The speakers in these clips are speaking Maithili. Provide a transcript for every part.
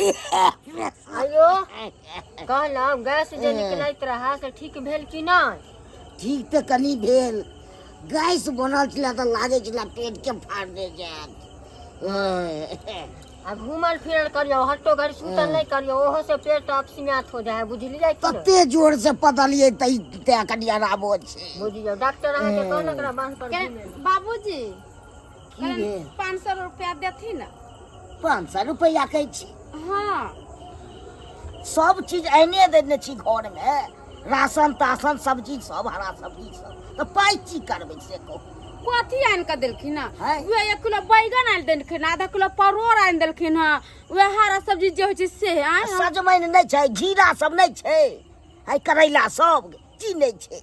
आयो कहलहुँ गैस जे निकलैत रहए से ठीक भेल कि नहि? ठीक तऽ कनि भेल, गैस बनल छलै तऽ लागै छलै पेटके फाड़ने जायत। आ घूमल फिरल करियौ, हट्टो घड़ी सुतल नहि करियौ, ओहो से पेट अपसियात हो जाइ है, बुझलियै कि नहि? तते जोर से पदलियै तै तैं कनि आरामो छै। बुझियौ डॉक्टर अहाँके कहलक रह बान्ह पर घूमे लए। बाबूजी की भेल? 500 रुपया देथिन ने। 500 रुपैआ कहै छी? हाँ। सब चीज आने देने छी घरमे, राशन ताशन सब्जी सब, हरा सब्जी सब, तऽ पाइ की करबै से कहू। कथी आनि कऽ देलखिन हँ? हैं? वएह 1 किलो बैगन आनि देलखिन, आधा किलो परोड़ आनि देलखिन हँ, वएह हरा सब्जी जे होइ छै से। आँय, हम- सजमनि नहि छै, घिरा सब नहि छै, है करैला सब की नहि छै।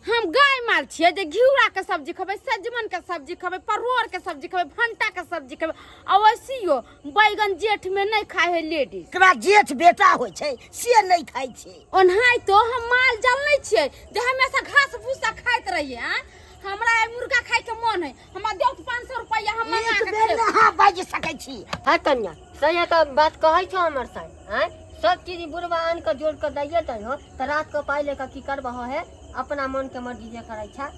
हम गाय माल छियै जे घिउरा के सब्जी खेबै, सजमनि के सब्जी खेबै, परोड़ के सब्जी खेबै, भंटा के सब्जी खेबै। आ वैसियो बैगन जेठ में नहीं खाए है लेडीज। एकरा जेठ बेटा होइ छै से नहीं खाइ छै। ओनाहितो हम माल जाल नहीं छियै जे हमेशा घास भूसा खाइत रहियै। आँय, हमरा आइ मुर्गा खाय के मन है, हमरा देऊ 500 रुपया, हम मंगा एक के बेर खेब। अहाँ बाजि सकै छी। है कन्या, सही है तऽ बात कहै छौ हमर साई। आँय, सब चीज बुढ़वा आनि कऽ जोड़ कऽ दैये दै हो तऽ रात कऽ पाइ लेकर की करबह है? अपना मन के मर्जी जे करै छै।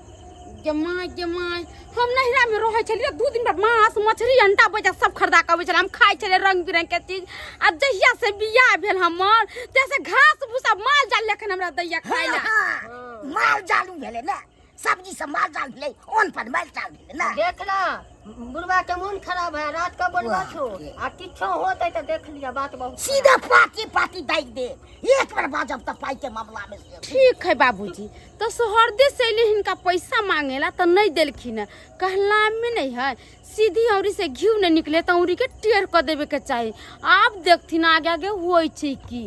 गे माय, गे माय, हम नैहरा में रहै छलियै, 2 दिन पर मांस मछली अंडा बजा सब खरीदा के अबै छलै, हम खाइ छलियै रंग बिरंग के चीज। आ जहिया से बियाह भेल हमर तहिया से घास भूसा माल जाल लेखन हमरा दैया खाइ ला। हाँ, माल जालू भेलै ने, सब्जी सब माल जाल भेलै, ओन पर माल जाल भेलै ने। देख ला बुढ़वा के मोन खराब है, रात का बोलबा छो आ किछो होतै तऽ देख लिया बात बहुत सीधा पाती पाती दागि दे, एक बार बाजब तऽ पाई के मामला में से। ठीक है बाबूजी, तो सोहरदे से अयली हिनका पैसा मांगेला तो नहीं देलखिन है, कहला में नहीं है, सीधी औरी से घी नहीं निकले तो औरी के टेढ़ कर देवे के चाही। आप देखथिन आगे आगे होइ छै की।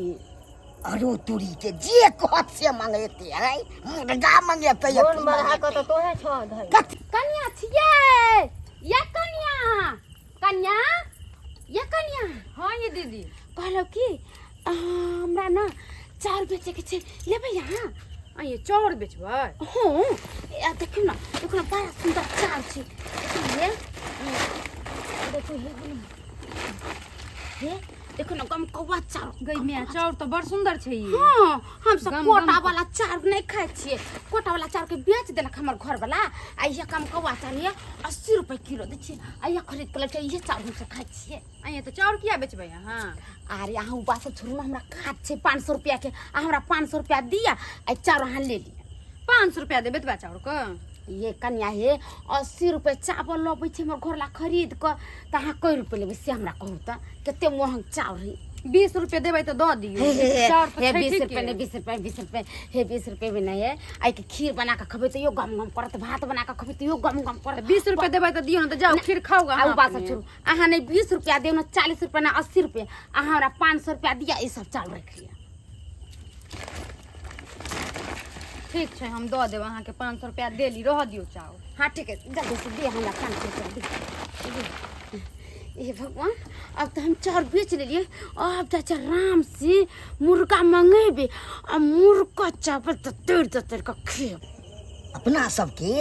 अरो तुरी के जे कहत से मंगेते है, मुर्गा मंगेते मोन अथी बढ़ा कऽ मंगेतै। तऽ तोहे छह धरि। कथी? कनिया छियै या कनिया, कनिया या कनिया? हाँ ये दीदी। कहलहुँ कि हमरा ने चाउर बेचेके छै, लेबै अहाँ? आ ये चाउर बेचबै? हाँ, आ देखियौ ने, देखियौ ने, बड़ा सुन्दर चाउर छै। देखियौ हे, देखियौ हे, हे देखो ना गम कौआ चाउर। गई मिया, चाउर तो बड़ सुंदर छै ई। हाँ, हम सब गम- कोटा गम- वाला चाउर नहीं खाइ छियै, कोटा वाला चाउर के बेच देलक हमर घर वाला। आ इहे गम कौआ चाउर ये 80 रुपए किलो दै छियै, आ इहे खरीद के लै छियै, इहे चाउर हम सब खाइ छियै। आ ये तो चाउर किया बेचबै अहाँ? अरे अहाँ उ बात सब छोड़ू ना, हमरा काज छै 500 रुपया के, आ हमरा 500 रुपया दिया आ चाउर अहाँ ले लिअ। 500 रुपया देबै तबा चाउर के? ये कनिया हे, 80 रुपये चावल लबै छै हमर घरला खरीद कऽ, तऽ अहाँ कै रुपये लेबै से हमरा कहू तऽ, कते महग चाउर है। 20 रुपये देबै तऽ दऽ दियौ। हे, हे, हे, चाउर तऽ हे, छै 20 ठीके। रुपये नहि, 20 रुपये, 20 रुपये, हे 20 रुपये भी नहि है। एहिके खीर बना कऽ खेबै तैयो गम गम करत, भात बना कऽ खेबै तैयो गम गम करत। 20 रुपये देबै तऽ दियौ ने, तऽ जाउ खीर खाउ आ उ अहाँ बात सब अपने। छोड़ू, अहाँ नहि 20 रुपया देब ने 40 रुपया ने 80 रुपये, अहाँ हमरा 500 रुपया दिअ, ई सब चाउर राखि लिअ। ठीक छै, हम दऽ देब अहाँके 500 रुपया, देली, रहऽ दियौ चाउर। हाँ ठीक है, जल्दी से दे हमरा 500 रुपया दे। हे भगवान, अब तो हम चाउर बेच लेलिए, अब जा छै आराम से मुर्गा मंगेबे आ मुर्गा चावल तऽ तोड़ि दऽ तोड़ि कऽ खेब। अपना सबके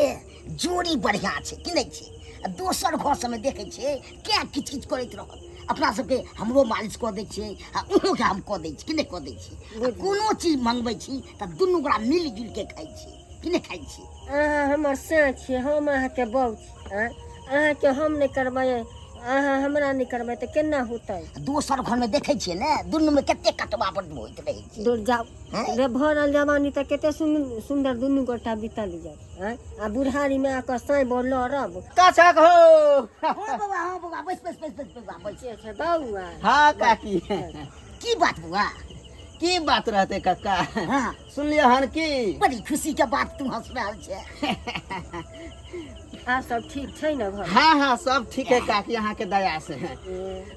जोड़ी बढ़िया छै कि नहि छै? आ दोसर घर सबमे देखै छियै क्या किच किच करैत रहत। अपना सबके हमरो मालिश कऽ दै छियै आ अहूँके हम कऽ दै छी कि नहि कऽ दै छी? आ कोनो चीज मंगबै छी तऽ दुनू गोरा मिल जुलि के खाइ छी कि नहि खाइ छी? अहाँ हमर साँय छियै, हम अहाँके बहू छी। आँय, अहाँके हम नहि करबै, अहाँ हमरा नहि करबै तऽ केना होतै? दोसर घरमे देखै छियै ने दुनूमे कते कटवा बड होइत रहै छै। दूर जाउ हैं? रे, भरल जवानी तऽ कते सुन्दर दुनू गोटा बीतल जाय। आँय, आ बुढ़ारीमे आकऽ साँय बोल लड़ब। काछक हो। हाँ बौआ, हाँ बौआ, बैस बैस बैस बैस बौआ, बैस। के छै बौआ? हाँ काकी। की बात बौआ? की बात रहते कक्का? हाँ। सुनलियै हन की? बड़ी खुशी के बात तू हंस रहल छे। आ सब ठीक छै ने घर? हाँ हाँ सब ठीक है काकी, अहाँ के दया से है।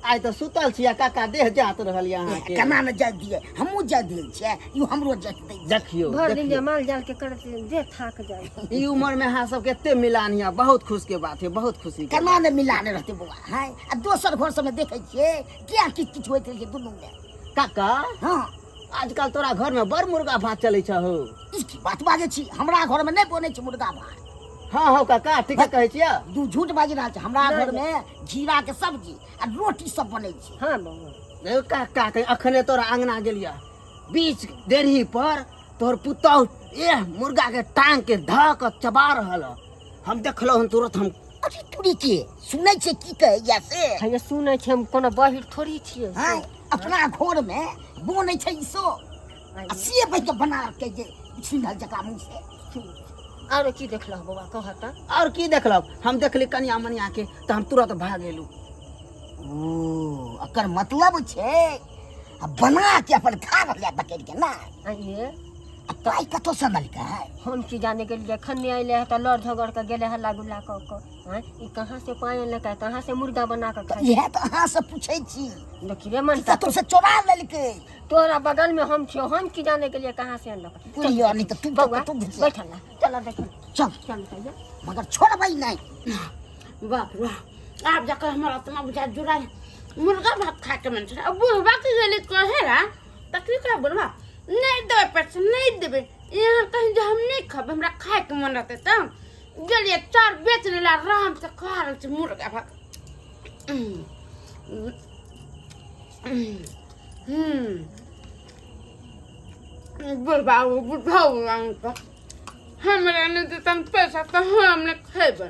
आइ तऽ सुतल छी काका, देह जात रहल यऽ अहाँ के। केना ने जाय दिए, हमहूँ जाय दिए छियै, ई हमरो जाय दै छै। देखियौ, भरि दिन जे देखियौ। माल जाल के करत देह थाक जाय। ई उम्र में अहाँ सबके एते मिलान यऽ, बहुत खुश के बात है, बहुत खुशी के केना बात। ने मिलान रहते बौआ, हैं? आ दोसर घर सबमे देखै छियै किया किच किच होइत रहै छै दुनू मे। काका, हाँ। आजकल तोरा घर में बड़ मुर्गा भात चलै छौ। ई की बात बाजै छी, हमरा घर में नहि बनै छै मुर्गा भात। हाँ हौ काका, ठीक कहै छियै। दू झूठ बाजि रहल छै। हमरा घर में जीरा के सब्जी आ रोटी सब बनै छै। हाँ बौआ। ए काका, के अखने तोरा अंगना गेलिया, बीच डेढ़ी पर तोहर पुतहु एह मुर्गा के टांग के धऽ के चबा रहल ह। हम देखलहुँ हन तुरंत हम। अरे तुरी के सुनै छै की कहैया से? हे सुनै छै, हम कोनो बहिर थोड़ी छियै। हाँ, अपना घर में बनै छै ई सब आ से बैठ के बना के जे छिनल जका मुँह से। आरो की देखलह बौआ, कह तऽ। और की देखलक? हम देखली कनिया मनिया के तऽ हम तुरंत भाग गेलहुँ। ओ एकर मतलब छै आ बना के अपन खा रहल पकड़ के ना। आइए आ पाइ कतौ से अनलकै? हम की जाने गेलियै, खन्ने अयलै हँ तऽ लड़ झगड़ के गेलै हल्ला गुल्ला कऽ कऽ। आँय, ई कहाँ से पाइ अनलकै, कहाँ से मुर्गा बना कऽ तऽ खाइ? इएह तऽ अहाँ से पूछै छी। देखी रे मनता, कतौ से चोरा लेलकै। तोरा बगल में हम छियौ, हम की जाने गेलियै कहाँ से अनलकै। बुझियौ नहि तऽ तू बौआ तू बुझियौ। बैठल रह, चल देख। चल चल कहियो। मगर छोड़बै नहि। बाप रे, आब जाकर हमर आत्मा बुझा जुड़ा मुर्गा भात खाए के मन छै। अब बुढ़बा के गेली कहे ला तऽ की कहब, बुढ़बा नहि देबै पैसा, नहि देबै। यहाँ कहीं जे हम नहि खेबै, हमरा खाए के मन रहतै तऽ गेलियै चाउर बेच लेला, आराम से खा रहल छी मुर्गा भात। बुढ़बा ओ बुढ़ा हमरा नहि देतन पैसा तऽ हम नहि खेबै।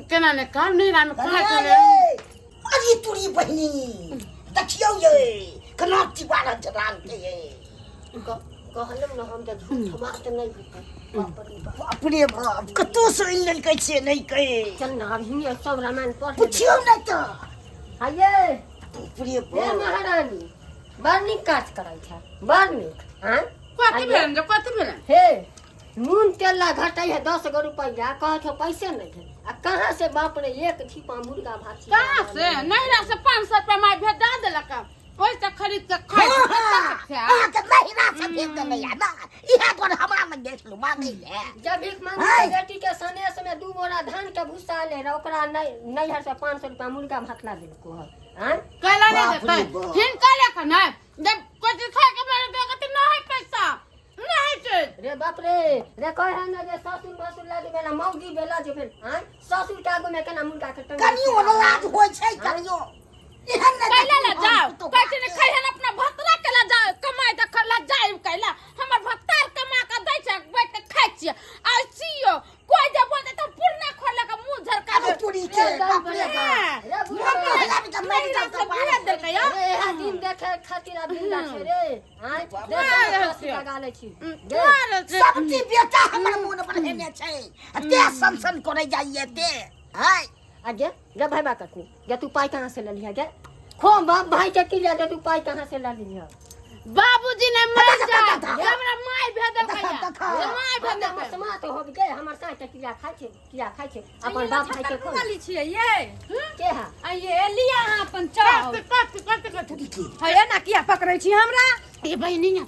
केना नहि काम नैहरा में कहाँ कनिया चले। यै, अरे तुरी बहिनी देखियौ यै केना चिबा रहल छै राम के यै। कहलहुँ ने हम जे झूठ बात नहि हेतै। बाप रे बाप। बाप रे बाप, कतौ से आनि लेलकै से नहि कहै। चल ने, आब हियाँ सब रामायण पढ़ लेबै। पुछियौ नहि तऽ। आइये। बाप रे हे बाप। महारानी, बड़ नीक काज करै छै, बड़ नीक। आँय? कथी भेलन जे, कथी भेलन? हे नून तेल ला घटै है 10 गो रुपैआ, कहै छौ पैसे नहीं है। आ कहाँ से बाप रे एक छिपा मुर्गा भात छिपा कहाँ से? नैहरा से 500 रुपया माय भेजा देलक, पैसा खरीद के खाइ हाँ, छी, कतऽ हाँ, से खायब? अहाँके नहिरा से भेज देलैया ना, इएह दुआरे हमरा लग गेल मांगै लए। जब भीख मांगी हाय। के बेटी के सनेस में 2 बोरा धान के भूसा ले रहा, ओकरा नैहर से 500 रुपया मुर्गा भात ला देलको है। आँय? कैला नहि बाप रे देतै? बाप। हिनका लेखा नहि जब कोइ खाय के मारे देगा तऽ नहि पैसा नहि छै। रे बाप रे, रे कहे है ना जे ससुर भसुर ला देबे ना मौगी बेला जे भेल। आँय, ससुर के आगू में केना मुर्गा के टंगा कनियो लाज होइ छै, कनियो एहन नहि। कैला ला जाओ पुतोहु कहै छै ने खैहन अपना भतरा के ला जाओ कमाइ देख ला जाय कैला। हमर भत्तार कमा के दै छै, बैठ के खाइ छियै। आ सियो कोइ जे बोलतै तऽ पुरना खोल के मुँह झरका अरे देत। तुरी के बाप रे बाप। रे मोन तो होला भी तऽ मरि नैहरा जाउ से तऽ भेज देलकै यौ। रे इएह दिन देखे खातिर आब जिंदा छै रे। आँय, देख मारल फांसी छै। लगा लै छी। गे, मारल छै। सब चीज बेटा हमर मोन बढ़ेने छै आ ते सन सन करै जाइए ते। आँय आ गे, गे भाई बा कथी गे, तू पाइ कहाँ से ललिह गे? खो बाप भाई के की ले, तू पाइ कहाँ से ललिह? बाबूजी ने मर देखा, जाए देखा। हमरा माय भेज देलकै। देखा, देखा। माय भेज हमरा देलकै। मसमा तो हो गे, हमर साथ के किया खाइ छै, किया खाइ छै अपन बाप भाई के? खोल वाली छियै ये। के है? आ ये लिया अहाँ अपन चाउर। कथी कथी कथी कथी? हे ना किया पकड़ै छी हमरा? ए बहिन,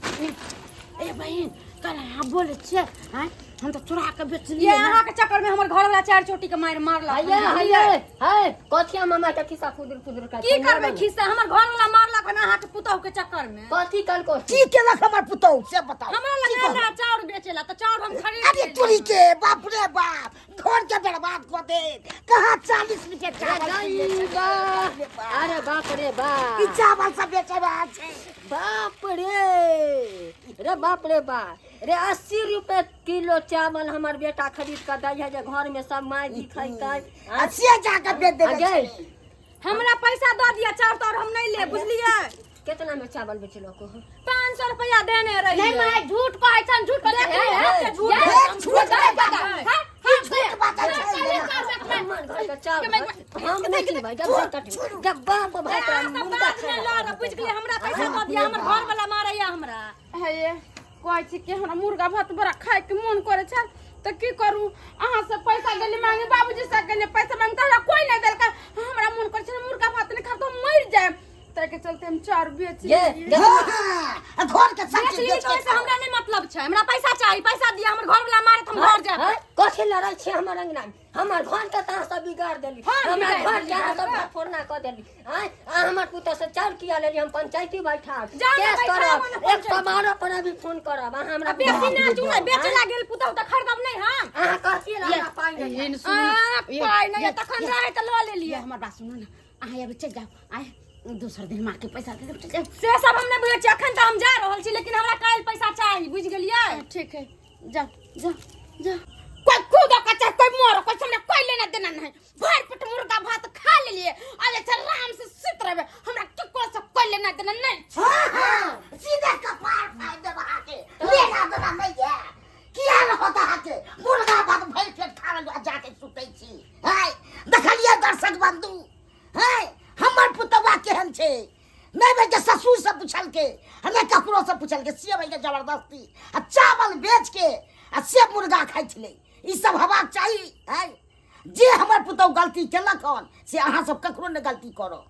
ए बहिन, कल अहाँ बोलै छियै। आँय, हम तऽ चोरा के ये बेचलियै ना। अहाँ के चक्कर में हमर घर वाला चार चोटी के मार मारलक। हैया हैया है कथिया मामा के खिस्सा फुदुर फुदुर का की करबै खिस्सा? हमर घर वाला मारलक हन अहाँ के पुतहु के चक्कर में। कथी कल को की केलक हमर पुतहु से बताउ? हमरा की लग कहलक? रहा चाउर बेचेला तऽ चाउर हम खरीद अरे लेलियै। तुरी के बाप रे बाप, घर के बर्बाद कऽ दे। कहाँ 40 रुपए चावल अरे बाप रे बाप। अरे बाप रे ई बाप, चावल सब बेचे वाला छै। बाप रे रे बाप रे बाप रे, 80 रुपए किलो चावल हमर बेटा खरीद कऽ दै है जे घर में सब माय जी खैतै। आ से जाके बेच देने आ गे, छै। हमरा पैसा दऽ दिअ, चाउर ताउर हम नहि लेब, बुझलियै? कितना में चावल बेचलको? 500 रुपया देने रहियै। नहि माय, झूठ कहै छन, झूठ कहै देख छन। लिअ, हे, झूठ हे, झूठ नहि बाजै। हँ, ई झूठ बाजै छै। हमर घर के चावल हम नहि चिन्हबै। जब भाई कटबै, जब बाप भाई तोरा अहाँ सब मुर्गा बाद में खाए लड़ब, बुझि गेलियै? हमरा पैसा दऽ दिअ, हमर घर वाला मारैया हमरा। हे कहै छी कि हमरा मुर्गा भात बड़ा खायके मोन करै छै, तऽ की करू? अहाँ से पैसा गेली मांगे, बाबूजी से गेली पैसा मांगे, तऽ हमरा कोई नहि देलकै। हमरा मोन करै छै मुर्गा भात नहि खाब तऽ हम मरि जायब। तऽ रुपया के चलते हम चाउर बेच ये लेलियै। देखो हाँ, हाँ, घर के सब बेच चीज लेली बेच तऽ के ओहिसँ हमरा नहि मतलब छै हमरा पैसा चाही पैसा दिअ हमर घर वाला मारे तऽ हम घर जायब हाँ? कथी लड़ै छी हमर अंगना में? हमर घर के तऽ अहाँ सब बिगाड़ देली हाँ, हमर बिगाड़ घर देली, के अहाँ सब हाँ। फोड़ना कऽ देली आँय अहाँ हमर पुतोह से चाउर किया लेली हम पंचायती बैठाब जाउ ने केस बैठाब करब ने 112 पर अभी फोन करब अहाँ हमरा आ बेसी ना चुनै बेच आँय? ला गेल पुतहु तऽ खरीदब नहि हम अहाँ कहतियै ने हमरा पाइ नहि ये है। सुनू आ, ये- पाइ नहि ये- तखन ये- रहै तऽ लऽ लेलियै ये हमर बात सुनू ने अहाँ अभी चलि जाउ आइ दोसर दिन माँ के पैसा दे देब चलि जाउ से सब हम नहि बुझै छियै अखन तऽ हम जा रहल छी लेकिन हमरा काल्हि पैसा चाही बुझि गेलियै ठीक है जाओ जाओ जाओ कोई कूदो का चाहे कोई मरो कोई हमरा कोई लेना देना नहीं भर पेट मुर्गा भात खा लेलिए अब अच्छा आराम से सुत रहबे हमरा केकरो से कोई लेना देना नहीं हाँ, हाँ, सीधे कपार फाड़ देब अहाँके लेना देना नहीं है किया रहत अहाँके मुर्गा भात भरि पेट खा लेलहुँ आ जाके सुतै छी है देखलियै दर्शक बंधु है हमर पुतौआ केहन छै नहि भाई के ससुर से पूछलकै आ नहि ककरो से पूछलकै से भाई के जबरदस्ती आ चावल बेच के आ से मुर्गा खाइ छलै ई सब हेबाक चाही है जे हमर पुतहु गलती केलक हन से अहाँ सब ककरो नहि गलती करब।